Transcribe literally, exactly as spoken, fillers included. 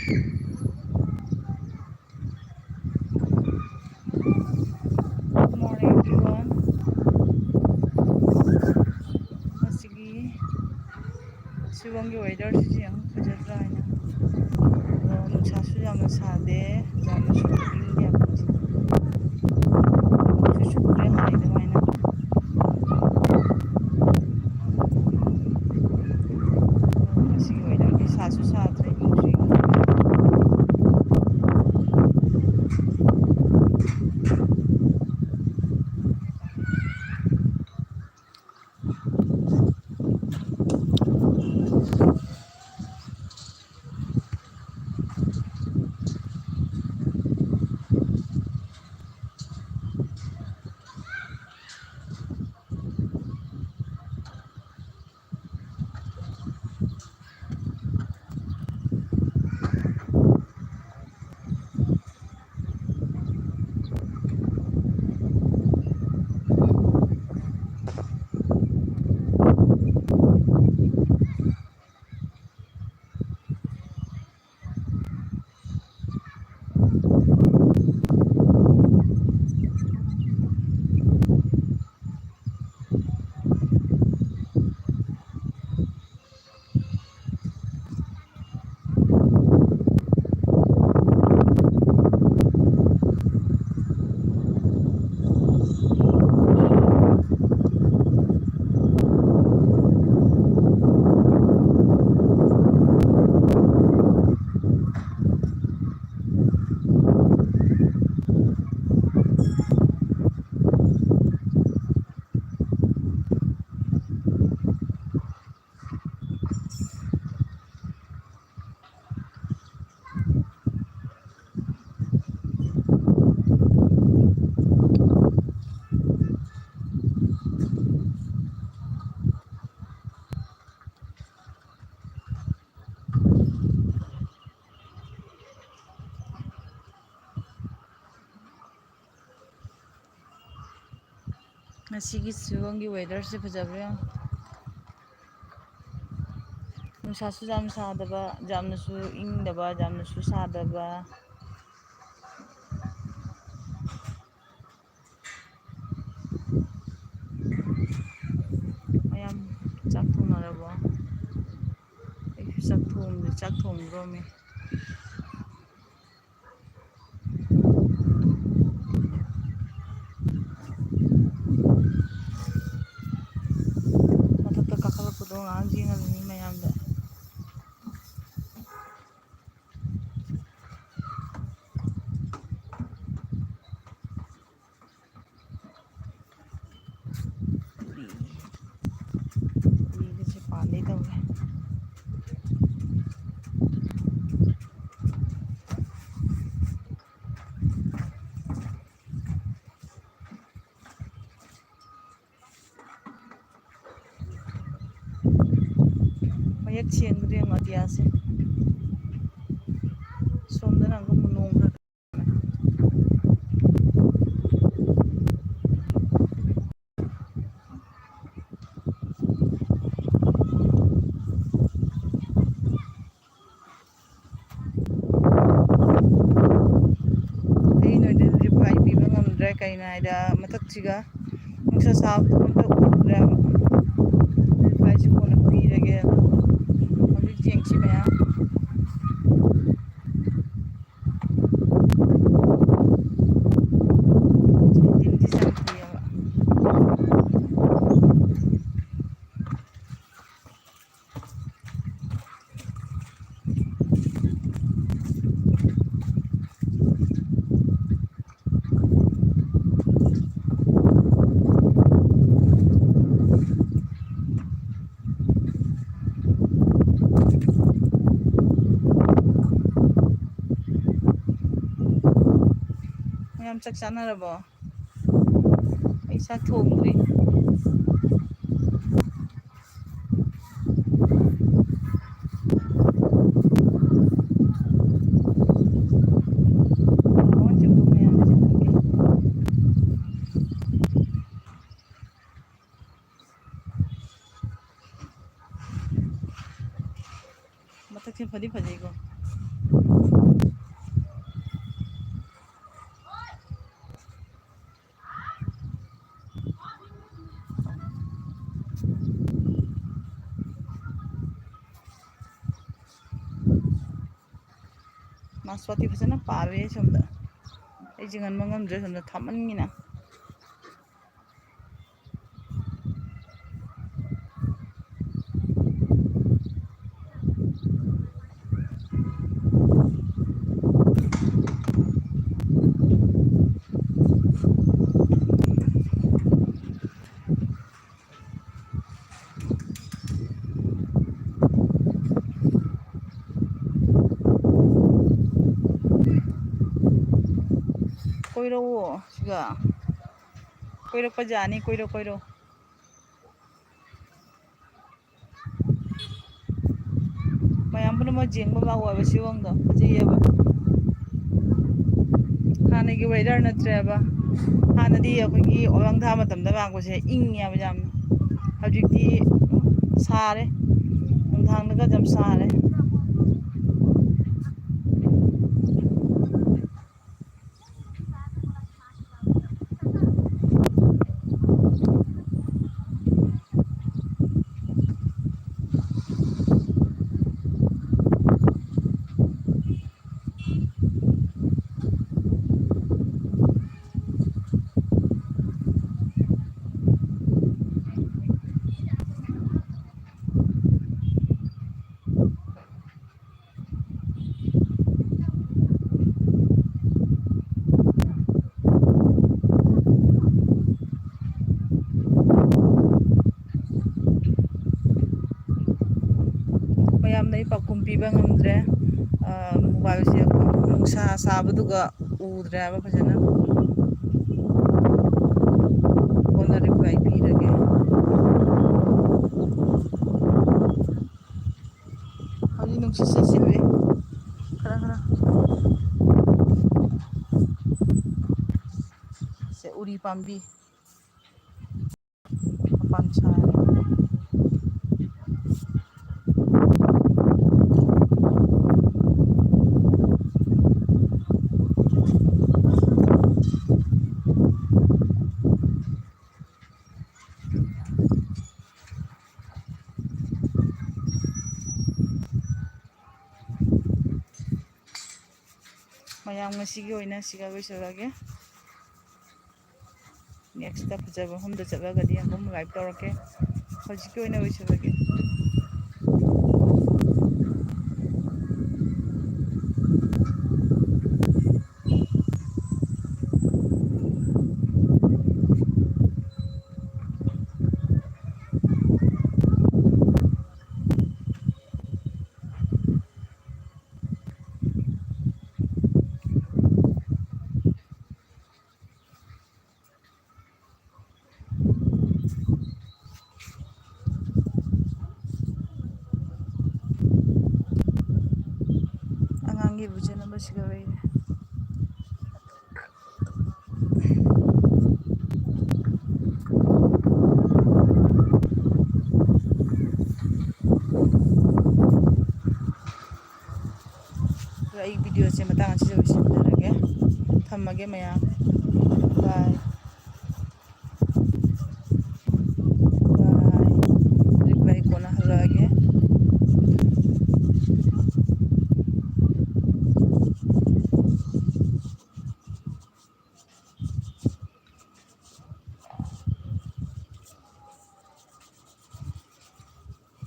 Good morning, everyone. ꯉꯁꯤꯒꯤ ꯁꯤꯂꯣꯡꯒꯤ weatherꯁꯤꯁꯨ ꯌꯥꯝ ꯐꯖꯗ꯭ꯔꯥ ꯍꯥꯏꯅ꯫ ꯑꯗꯣ ꯅꯨꯡꯁꯥꯁꯨ ꯌꯥꯝꯅ ꯁꯥꯗꯦ, ꯌꯥꯝꯅꯁꯨ ꯏꯪꯗꯦ, ꯌꯥꯝ ꯐꯖꯩ꯫ ꯅꯣꯡꯁꯨ ꯆꯨꯗ꯭ꯔꯦ ꯍꯥꯟꯅꯩ ꯑꯗꯨꯃꯥꯏꯅ꯫ ꯉꯁꯤꯒꯤ weatherꯗꯤ ꯁꯥꯁꯨ ꯁꯥꯗ꯭ꯔꯦ, ꯏꯪꯁꯨ ꯏꯪꯗ꯭ꯔꯦ꯫ ꯉꯁꯤꯒꯤ ꯁꯤꯂꯣꯡꯒꯤ weatherꯁꯦ ꯐꯖꯕ꯭ꯔꯥ ꯌꯦꯡꯉꯣ꯫ ꯅꯨꯡꯁꯥꯁꯨ ꯌꯥꯝ ꯁꯥꯗꯕ, ꯌꯥꯝꯅꯁꯨ ꯏꯪꯗꯕ, ꯌꯥꯝꯅꯁꯨ ꯁꯥꯗꯕ꯫ ꯃꯌꯥꯝ ꯆꯥꯛ ꯊꯣꯡꯅꯔꯕꯣ? ꯑꯩꯁꯨ ꯆꯥꯛ ꯊꯣꯡꯗ꯭ꯔꯤ, ꯆꯥꯛ ꯊꯣꯡꯗ꯭ꯔꯣꯃꯤ꯫ ꯃꯊꯛꯇ ꯀꯥꯈꯠꯂꯛꯄꯗꯣ ꯉꯥꯏꯍꯥꯛ ꯌꯦꯡꯍꯜꯂꯅꯤ ꯃꯌꯥꯝꯗ꯫ ꯂꯤꯒꯁꯦ ꯄꯥꯟꯗꯩ ꯇꯧꯔꯦ꯫ ꯃꯌꯦꯛ ꯁꯦꯡꯗ꯭ꯔꯦ ꯌꯦꯡꯉꯣ ꯑꯇꯤꯌꯥꯁꯦ꯫ ꯁꯣꯝꯗꯅ ꯑꯃꯨꯛ ꯅꯣꯡ ꯈꯔ ꯑꯩ ꯅꯣꯏꯗ reply ꯄꯤꯕ ꯉꯝꯗ꯭ꯔꯦ, ꯀꯩꯅꯣ ꯍꯥꯏꯗ ꯃꯊꯛꯁꯤꯒ ꯅꯨꯡꯁꯥ ꯁꯥꯕꯗꯨ ꯑꯝꯇ ꯎꯗ꯭ꯔꯦꯕ꯫ Replyꯁꯤ ꯀꯣꯟꯅ ꯄꯤꯔꯒꯦ꯫ ꯍꯧꯖꯤꯛ ꯆꯦꯡꯁꯤ ꯃꯌꯥꯝ ꯇꯤꯟꯗꯤ ꯆꯪꯗ꯭ꯔꯤꯑꯕ꯫ ꯃꯌꯥꯝ ꯆꯥꯛ ꯆꯥꯅꯔꯕꯣ? ꯑꯩ ꯆꯥꯛ ꯊꯣꯡꯗ꯭ꯔꯤ꯫ ꯅꯥꯁꯄꯥꯇꯤ ꯐꯖꯅ ꯄꯥꯜꯂꯦ ꯁꯣꯝꯗ꯫ ꯑꯩꯁꯦ ꯉꯟꯕ ꯉꯝꯗ꯭ꯔꯦ, ꯁꯣꯝꯗ ꯊꯥꯃꯟꯒꯤꯅ꯫ ꯀꯣꯏꯔꯛꯑꯣ ꯁꯤꯒ꯫ ꯀꯣꯏꯔꯛꯄ ꯌꯥꯅꯤ, ꯀꯣꯏꯔꯣ, ꯀꯣꯏꯔꯣ꯫ ꯃꯌꯥꯝ ꯄꯨꯝꯅꯃꯛ ꯌꯦꯡꯕ ꯂꯥꯛꯑꯣ ꯍꯥꯏꯕ ꯁꯤꯑꯣꯡꯗꯣ꯫ ꯐꯖꯩꯌꯦꯕ꯫ ꯍꯥꯟꯅꯒꯤ weather ꯅꯠꯇ꯭ꯔꯦꯕ꯫ ꯍꯥꯟꯅꯗꯤ ꯑꯩꯈꯣꯏꯒꯤ ꯑꯣꯂꯪꯊꯥ ꯃꯇꯝꯗ ꯂꯥꯛꯄꯁꯦ ꯏꯪꯉꯦꯕ ꯌꯥꯝꯅ꯫ ꯍꯧꯖꯤꯛꯇꯤ ꯁꯥꯔꯦ꯫ ꯅꯨꯡꯗꯥꯡꯗꯒ ꯌꯥꯝ ꯁꯥꯔꯦ꯫ ꯃꯌꯥꯝꯗ ꯑꯩ ꯄꯥꯎꯈꯨꯝ ꯄꯤꯕ ꯉꯝꯗ꯭ꯔꯦ꯫ ꯑ, mobileꯁꯦ ꯅꯨꯡꯁꯥ ꯁꯥꯕꯗꯨꯒ ꯎꯗ꯭ꯔꯦ ꯍꯥꯏꯕ ꯐꯖꯅ꯫ ꯀꯣꯟꯅ reply ꯄꯤꯔꯒꯦ꯫ ꯍꯧꯖꯤꯛ ꯅꯨꯡꯁꯤꯠꯁꯦ ꯁꯤꯠꯂꯦ ꯈꯔ ꯈꯔ꯫ ꯁꯦ ꯎꯔꯤ ꯄꯥꯝꯕꯤ꯫ ꯃꯄꯥꯟ ꯁꯥꯔꯦ꯫ ꯃꯌꯥꯝ, ꯉꯁꯤꯒꯤ ꯑꯣꯏꯅ ꯁꯤꯒ ꯂꯣꯏꯁꯤꯜꯂꯒꯦ꯫ Next ꯐꯖꯕ ꯃꯐꯝꯗ ꯆꯠꯂꯒꯗꯤ ꯑꯃꯨꯛ live ꯇꯧꯔꯛꯀꯦ꯫ ꯍꯧꯖꯤꯛꯀꯤ ꯑꯣꯏꯅ ꯂꯣꯏꯁꯤꯜꯂꯒꯦ꯫ ꯑꯉꯥꯡꯒꯤ ꯏꯔꯨꯖꯅꯕ ꯁꯤꯒ ꯂꯩꯔꯦ꯫ ꯑꯗꯣ ꯑꯩ video ꯁꯦ ꯃꯇꯥꯡ ꯑꯁꯤꯗ ꯂꯣꯏꯁꯤꯟꯖꯔꯒꯦ꯫ ꯊꯝꯃꯒꯦ ꯃꯌꯥꯝ꯫ Bye꯫